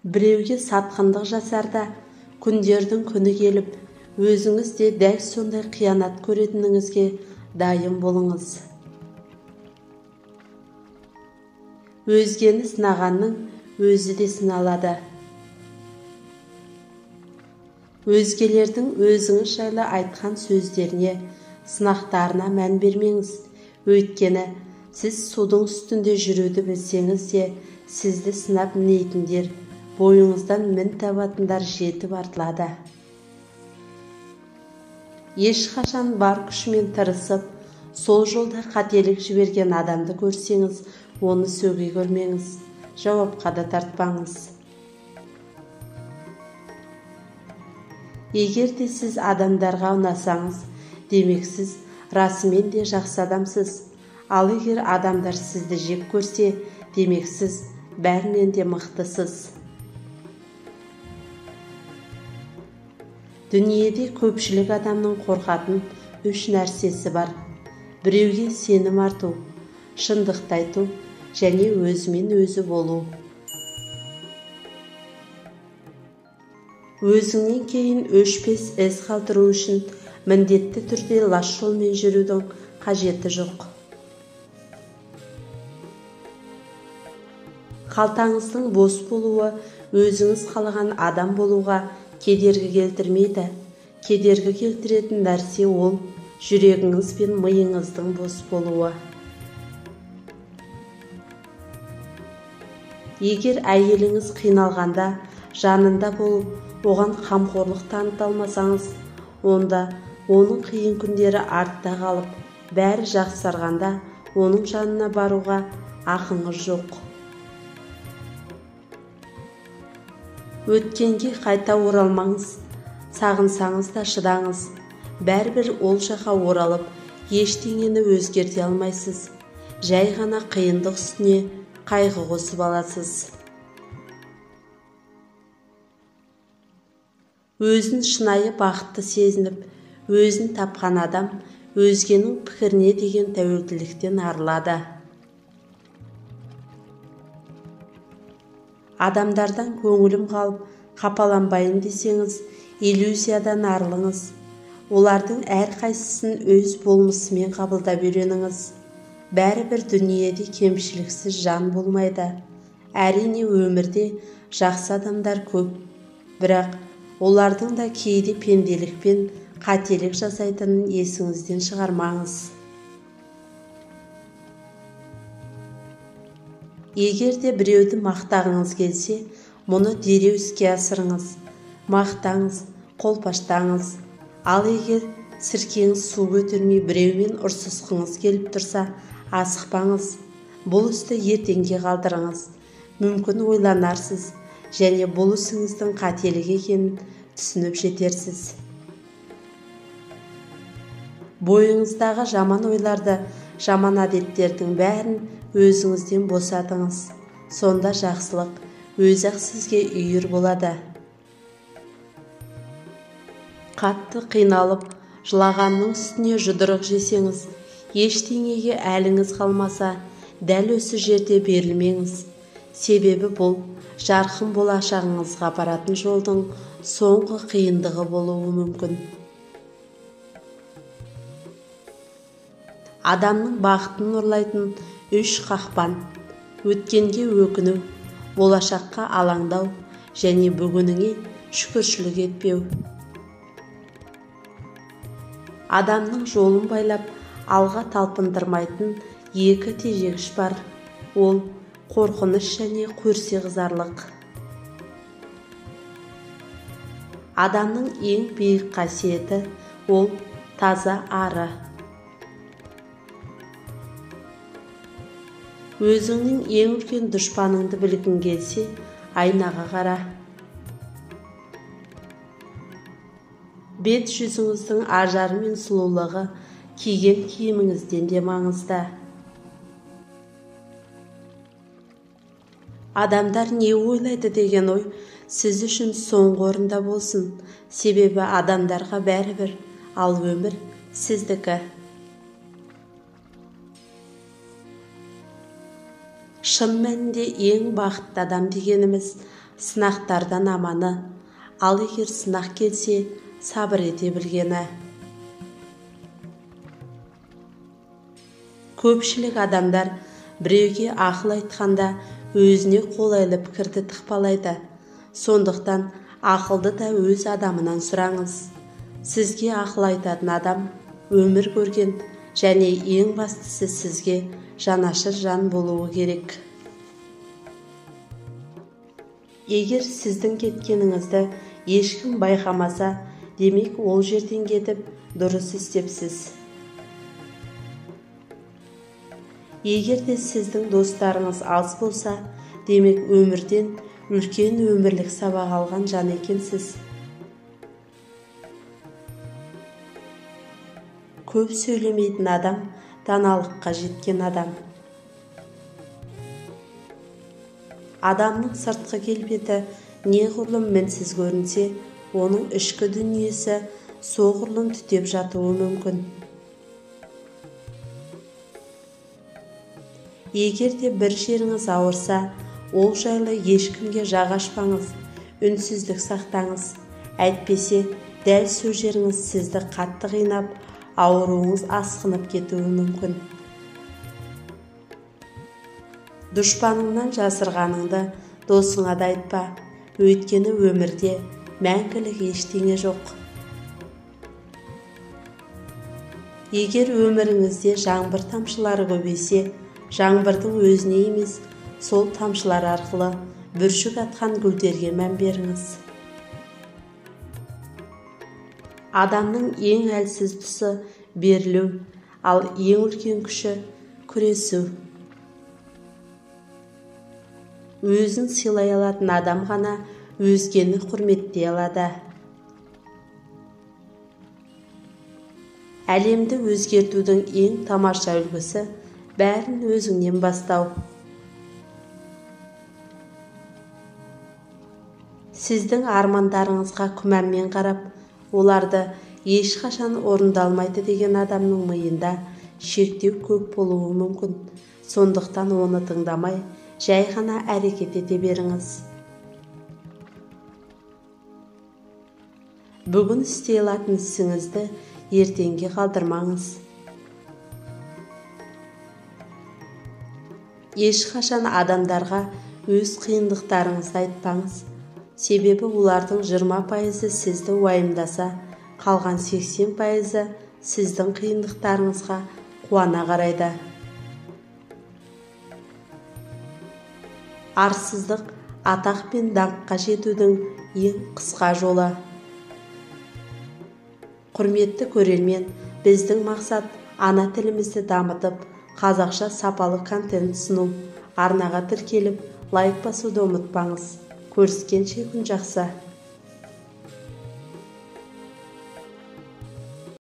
Біреуге сатқындық жасарда күндердің күні келіп, өзіңіз де дәл сондай қиянат көретініңізге дайын болыңыз. Өзгені сынағанның өзі де сыналады. Өзгелердің өзіңіз жайлы айтқан сөздеріне, сынақтарына мән бермеңіз. Өйткені сіз судың үстінде жүруді білсеңіз де, сізді сынап мінейтіндер, бойыңыздан мін табатындар жетіп артылады. Ешқашан бар күшімен тырысып, сол жолда қателік жіберген адамды көрсеңіз, оны сөге көрмеңіз, жауапқа да тартпаңыз. Егер де сіз адамдарға ұнасаңыз, демек сіз расымен де жақсы адамсыз. Ал егер адамдар сізді жек көрсе, демек сіз бәрінен де мықтысыз. Дүниеде көпшілік адамның қорқатын үш нәрсесі бар. Біреуге сенім арту, шындықты айту және өзімен өзі болу. Өзіңнен кейін өшпес із қалдыру үшін міндетті түрде лас жолмен жүрудің қажеті жоқ. Қалтаңыздың бос болуы өзіңіз қалаған адам болуға кедергі келтірмейді. Кедергі келтіретін нәрсе ол жүрегіңіз бен миыңыздың бос болуы. Егер әйеліңіз қиналғанда жанында болып, оған қамқорлық таныта алмасаңыз, онда оның қиын күндері артта қалып, бәрі жақсарғанда оның жанына баруға ақыңыз жоқ. Өткенге қайта оралмаңыз, сағынсаңыз да шыдаңыз. Бәрібір ол жаққа оралып, ештеңені өзгерте алмайсыз. Жай ғана қиындық үстіне қайғы қосып аласыз. Өзін шынайы бақытты сезініп, өзін тапқан адам өзгенің пікіріне деген тәуелділіктен арылады. Адамдардан көңілім қалып, қапаланбайын десеңіз, иллюзиядан арылыңыз. Олардың әрқайсысын өз болмысымен қабылдап үйреніңіз. Бәрібір дүниеде кемшіліксіз жан болмайды. Әрине өмірде жақсы адамдар көп, бірақ олардың да кейде пенделікпен қателік жасайтынын есіңізден шығармаңыз. Егер де біреуді мақтағыңыз келсе, мұны дереу іске асырыңыз. Мақтаңыз, қолпаштаңыз. Ал егер сіркеңіз су көтермей біреумен ұрсысқыңыз келіп тұрса, асықпаңыз. Бұл істі ертеңге қалдырыңыз. Мүмкін ойланарсыз және бұл ісіңіздің қателік екенін түсініп жетерсіз. Бойыңыздағы жаман ойларды, жаман әдеттердің бәрін өзіңізден босатыңыз. Сонда жақсылық өзі-ақ сізге үйір болады. Қатты қиналып, жылағанның үстіне жұдырық жесеңіз, ештеңеге әліңіз қалмаса, дәл осы жерде берілмеңіз. Себебі бұл жарқын болашағыңызға баратын жолдың соңғы қиындығы болуы мүмкін. Адамның бақытын ұрлайтын үш қақпан: өткенге өкіну, болашаққа алаңдау және бүгініңе шүкіршілік етпеу. Адамның жолын байлап, алға талпындырмайтын екі тежегіш бар. Ол қорқыныш және көрсеқызарлық. Адамның ең биік қасиеті ол таза ары. Өзіңнің ең үлкен дұшпаныңды білгің келсе, айнаға қара. Бет жүзіңіздің ажары мен сұлулығы киген киіміңізден де маңызды. Адамдар не ойлайды деген ой сіз үшін соңғы орында болсын. Себебі адамдарға бәрібір, ал өмір сіздікі. Шын мәнінде ең бақытты адам дегеніміз сынақтардан аманы, ал егер сынақ келсе, сабыр ете білгені. Көпшілік адамдар біреуге ақыл айтқанда өзіне қолайлы пікірді тықпалайды. Сондықтан ақылды да өз адамынан сұраңыз. Сізге ақыл айтатын адам өмір көрген және ең бастысы сізге жанашыр жан болуы керек. Егер сіздің кеткеніңізді ешкім байқамаса, демек ол жерден кетіп дұрыс істепсіз. Егер де сіздің достарыңыз аз болса, демек өмірден үлкен өмірлік сабақ алған жан екенсіз. Көп сөйлемейтін адам даналыққа жеткен адам. Адамның сыртқы келбеті неғұрлым мінсіз көрінсе, оның ішкі дүниесі соғұрлым түтеп жатуы мүмкін. Егер де бір жеріңіз ауырса, ол жайлы ешкімге жақ ашпаңыз, үнсіздік сақтаңыз. Әйтпесе, дәл сол жеріңіз сізді қатты қинап, ауруыңыз асқынып кетуі мүмкін. Дұшпаныңнан жасырғаныңды досыңа да айтпа, өйткені өмірде мәңгілік ештеңе жоқ. Егер өміріңізде жаңбыр тамшылары көбейсе, жаңбырдың өзіне емес, сол тамшылар арқылы бүршік атқан гүлдерге мән беріңіз. Адамның ең әлсіз тұсы берілу, ал ең үлкен күші күресу. Өзін сыйлай алатын адам ғана өзгені құрметтей алады. Әлемді өзгертудің ең тамаша үлгісі бәрін өзіңнен бастау. Сіздің армандарыңызға күмәнмен қарап, оларды ешқашан орындалмайды деген адамның миында шектеу көп болуы мүмкін. Сондықтан оны тыңдамай, жай ғана әрекет ете беріңіз. Бүгін істей алатын ісіңізді ертеңге қалдырмаңыз. Ешқашан адамдарға өз қиындықтарыңызды айтпаңыз. Себебі олардың 20% сізді уайымдаса, қалған 80% сіздің қиындықтарыңызға қуана қарайды. Арсыздық атақ пен даңққа жетудің ең қысқа жолы. Құрметті көрермен, біздің мақсат ана тілімізді дамытып, қазақша сапалы контент ұсыну. Арнаға тіркеліп, лайк басуды ұмытпаңыз. Көріскенше күн жақсы.